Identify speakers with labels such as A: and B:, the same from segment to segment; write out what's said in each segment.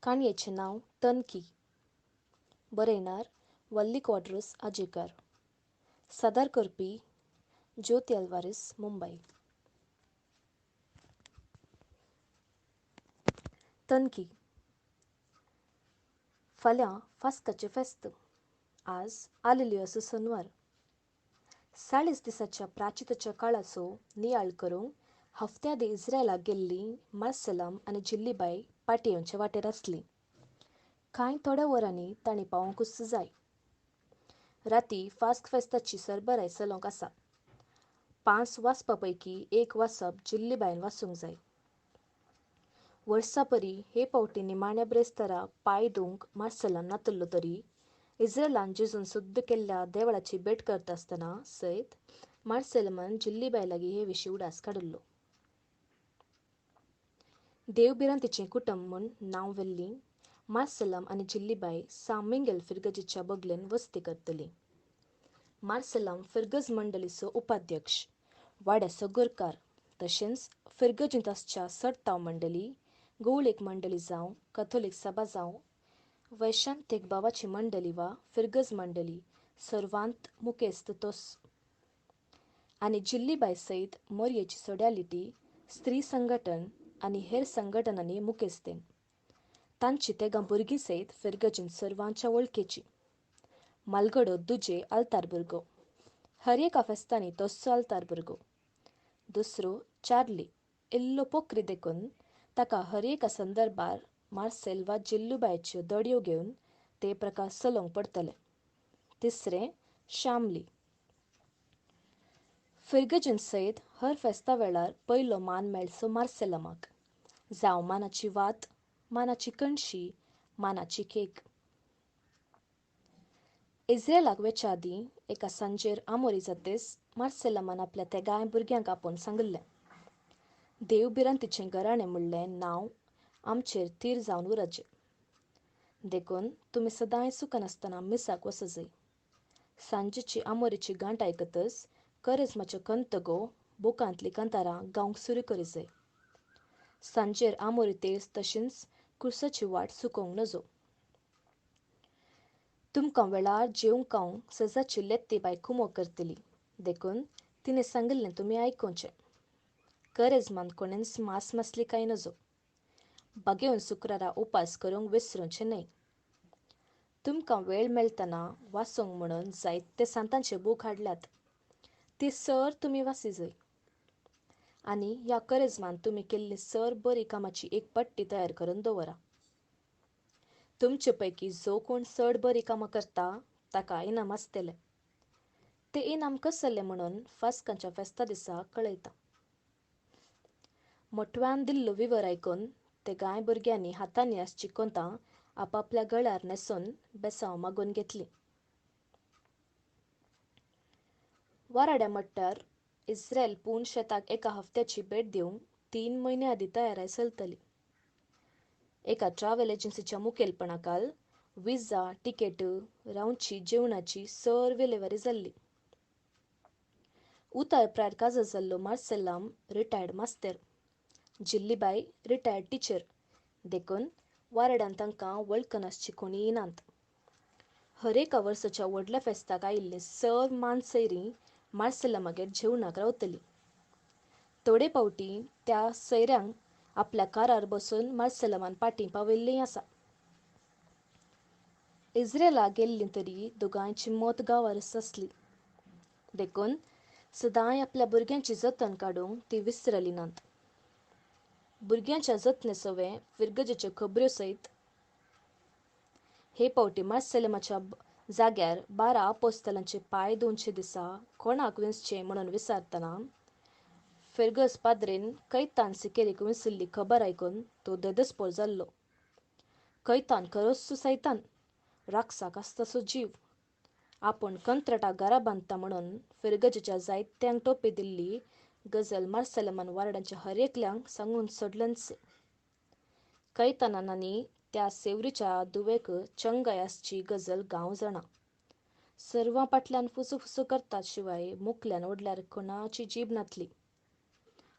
A: काणयेचें नांव तनकी. बरयणार वल्ली क्वाड्रस आजेकर. सादर करपी ज्योती अल्वारीस, मुंबय. तनकी. फाल्यां फास्काचें फेस्त. आज आलेलुयाचो सनवार. 40 दिसाच्या प्राचिताच्या काळाचो नियाळ करूंक हफ्त्या आदीं इस्रायलाक गेल्ली मार्सेलाम आनी जिल्लीबाय पाटी येवचे वाटेर आसली. कांय थोड्या वरांनी तांणी पावोवंकूच जाय. राती फास्क फेस्ताची सरबराय चलोवंक आसा. 5 वाजपा पैकी एक वाचप जिल्लीबायन वाचूंक जाय. वर्सा परी हे फावटी निमाण्या ब्रेस्तारा पांय धुवंक मार्सेलाम नातल्लो तरी इस्रायलान जेजून सुद्द केल्ल्या देवळाची भेट करता आसतना सयत मार्सेलामान जिल्लीबाय लागीं हे विशीं उडास काडिल्लो. देवभिरांतीचें कुटुंब म्हूण नांव व्हेल्लीं मार्सेलाम आनी जिल्लीबाय सां मिंगेल फिर्गजेच्या बगलेन वस्ती करतलीं. मार्सेलाम फिर्गज मंडळीचो उपाध्यक्ष, वाड्याचो गोरकार, तशेंच फिर्गजींत आसच्या सरताव मंडळी, गवळीक मंडळी जावं, कथोलीक सभा जावं, वैशांतीक भावाची मंडळी वा फिर्गज मंडळी सर्वांत मुखेस्त तोच. आनी जिल्लीबाय सयत मोरयेची सोड्यालिटी, स्त्री संघटन आनी हेर संघटनांनी मुखेस्तेन. तांची तेगां भुरगीं सयत फिर्गजीन सर्वांच्या वळखेची. मालगडो दुजे आल्तार भुरगो, हर एका फेस्तांनी तोचो आल्तार भुरगो. दुसरो चार्ली, इल्लो पोखरी देखून ताका हर एका संदर्भार मार्सेल वा जिल्लूबायच्यो दडयो घेवन ते प्रकार चलोवंक पडटले. तिसरें श्यामली. फिर्गजीन सयत हर फेस्ता वेळार पयलो मान मेळचो मार्सेलामाक, जावं मानाची वात, मानाची कणशी, मानाची केक. इस्रायलाक वेच्या आदीं एका सांजेर आमोरी जातेच मार्सेलामान आपल्या तेगांय भुरग्यांक आपोवन सांगिल्लें, देवभिरांतीचें घराणें म्हणलें नांव आमचेर थीर जावन उरचें, देखून तुमी सदांय चुकनासतना मिसाक वचजय. सांजेची आमोरीची गांठ आयकतच करेज्माच्यो कंतगो बुकांतलीं कांतारां गावंक सुरू करिजय. सांजेर आमोरी तेज तशींच कुर्साची वाट चुकोवंक नजो. तुमकां वेळार जेवंक खावंक सजाची लेत्तीबाय कुमो करतली, देखून तिणें सांगिल्लें तुमी आयकुचें. करेज्मांत कोणेंच मांस मासली कांय नजो. बागेवन शुक्रारा उपास करूंक विसरूचें न्हय. तुमकां वेळ मेळटना वाचूंक म्हणून जायते सांतांचे बूक हाडल्यात, ती सर तुमी वाचिजय. आनी ह्या करेज्मान तुमी केल्ली सर बरी कामाची एक पट्टी तयार करून दवरा. तुमचे पैकी जो कोण चड बरी कामां करता ताका इनाम आसतलें. तें इनाम कसलें म्हणून फास्कांच्या फेस्ता दिसा कळयता. मोटव्यान दिल्लो विवर आयकून ते गाय भुरग्यांनी हातांनी आसची कोंतां आपापल्या गळ्यार न्हेसून बेसांव मागून घेतली. वाराड्या मट्टार इस्रायल पूण शेताक एका हफ्त्याची भेट दिवंक 3 म्हयने आदीं तयाराय चलतली. एका ट्रॅव्हल एजन्सीच्या मुखेलपणाखाल विजा, तिकेट, रावची, जेवणाची सर विलेवारी जाल्ली. उतार प्रायर काजार जाल्लो मार्सेलाम रिटायर्ड मास्तर, जिल्लीबाय रिटायर्ड टिचर, देखून वारडान तांकां वळखनासची कोणीय नात. हर एका वर्साच्या व्हडल्या फेस्ताक आयिल्लीं सर मान सैरीं मार्सेलामागेर जेवणाक रावतलीं. थोडे फावटी त्या सैऱ्यांक आपल्या कारार बसून मार्सेलामान पाटीं पावयल्लीय आसा. इस्रायलाक गेल्लीं तरी दोगांयची मत गांवारच आसली, देखून सदांय आपल्या भुरग्यांची जतन काडूंक ती विसरली नात. भुरग्यांच्या जतने सवें फिर्गजेच्यो खबऱ्यो सयत हे फावटी मार्सेलामाच्या जाग्यार 12 आपोस्तलांचे पांय धुवचे दिसा कोणाक विंचचें म्हणून विचारतना फिर्गज पाद्रीन कैतान सिकेरीक विंचिल्ली खबर आयकून तो देदस्पोर जाल्लो. कैतान खरोच सैतान, राक्षसाक आसता जीव. आपूण कंत्राटाक घरा बांदता म्हणून फिर्गजेच्या जायत्यांक टोपी दिल्ली गजल मार्सेलामान वार्डांच्या हर एकल्यांक सांगून सोडलेंच. कैतानान आनी त्या सेवरीच्या दुवेक चंगाय आसची गजल गांव जाणा. सर्वां फाटल्यान फुसू फुसू करतात शिवाय मुखल्यान ओडल्यार कोणाची जीब नातली.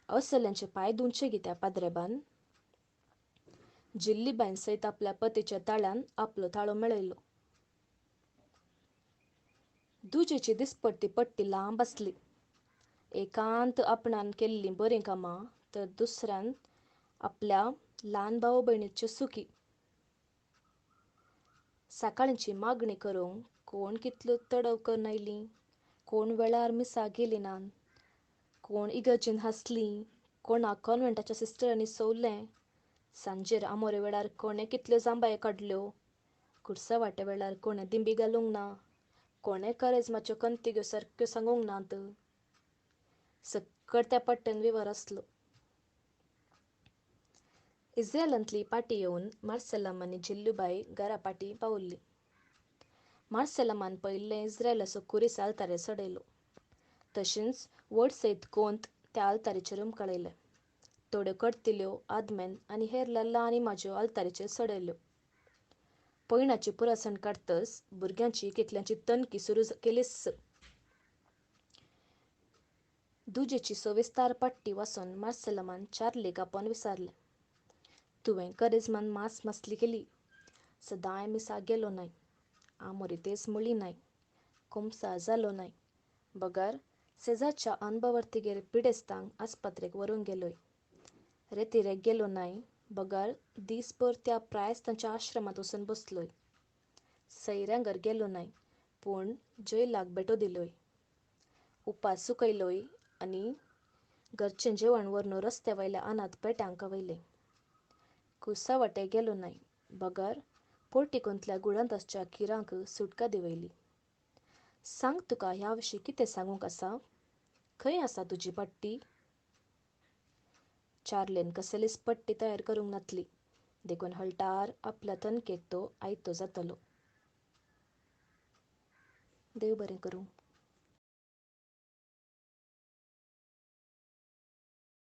A: असल्यांचे पांय धुवचे गी त्या पाद्रेबान. जिल्लीबायन सयत आपल्या पतीच्या ताळ्यान आपलो ताळो मेळयलो. दुजेची दिसपट्टी पट्टी लांब आसली. एकांत आपणान केल्लीं बरीं कामां तर दुसऱ्यान आपल्या ल्हान भाव भयणीच्यो सुखी. सकाळची मागणी करूंक कोण कितल्यो तडव करून आयलीं, कोण वेळार मिसाक गेली नात, कोण इगर्जेन हांसलीं, कोणाक कॉन्वेंटाच्या सिस्टरांनी सोवलें, सांजेर आमोरे वेळार कोणें कितल्यो जांबायो काडल्यो, कुर्सा वाटे वेळार कोणें दिंबी घालूंक ना, कोणें करेजमाच्यो कंतिग्यो सारक्यो सांगूंक नात. सक्कड त्या पट्ट्यान विवर आसलो. इस्रायलांतली पाटी येवन मार्सेलाम आनी जिल्लूबाय घरा पाटी पावल्ली. मार्सेलामान पयलें इस्रायलाचो कुरीस आल्तारेर चडयलो. तशेंच व्हड सयत कोंत त्या आल्तारीचेर उमकळयलें. थोड्यो कडतिल्यो आदमेन आनी हेर ल्हान इमाज्यो आल्तारीचेर चडयल्यो. पयणाची पुरासण काडतच भुरग्यांची एक एकल्याची तनकी सुरू केलीच. दुजेची सविस्तार पट्टी वाचून मार्सेलामान चार्लीक आपोवन विचारलें, तुवें करेजमान मास मासली केली, सदांय मिसाक गेलो नाय, आमोरी तेज म्हळी नाय, कुमसार जालो नाय, बगर सेजाच्या अनभवर्तीगेर पिडेस्तांक आस्पत्रेक व्हरूंक गेलोय, रेतिरेक गेलो नाय, बगर दीसभर त्या प्रायस्तांच्या आश्रमांत वचून बसलोय, सैऱ्यांगर गेलो नाय पूण जैलाक भेटो दिलोय, उपास चुकयलोय आनी घरचें जेवण व्हरून रस्त्या वयल्या अनाथ पेट्यांक वयलें, कुसा वाटे गेलो नाय बगर पोर्टिकोंतल्या गुळांत आसच्या किरांक सुटका दिवयली. सांग तुका ह्या विशीं कितें सांगूंक आसा? खंय आसा तुजी पट्टी? चार्लेन कसलीच पट्टी तयार करूंक नातली देखून हळटार आपल्या तनकेक तो आयतो जातलो. देव बरें करूं.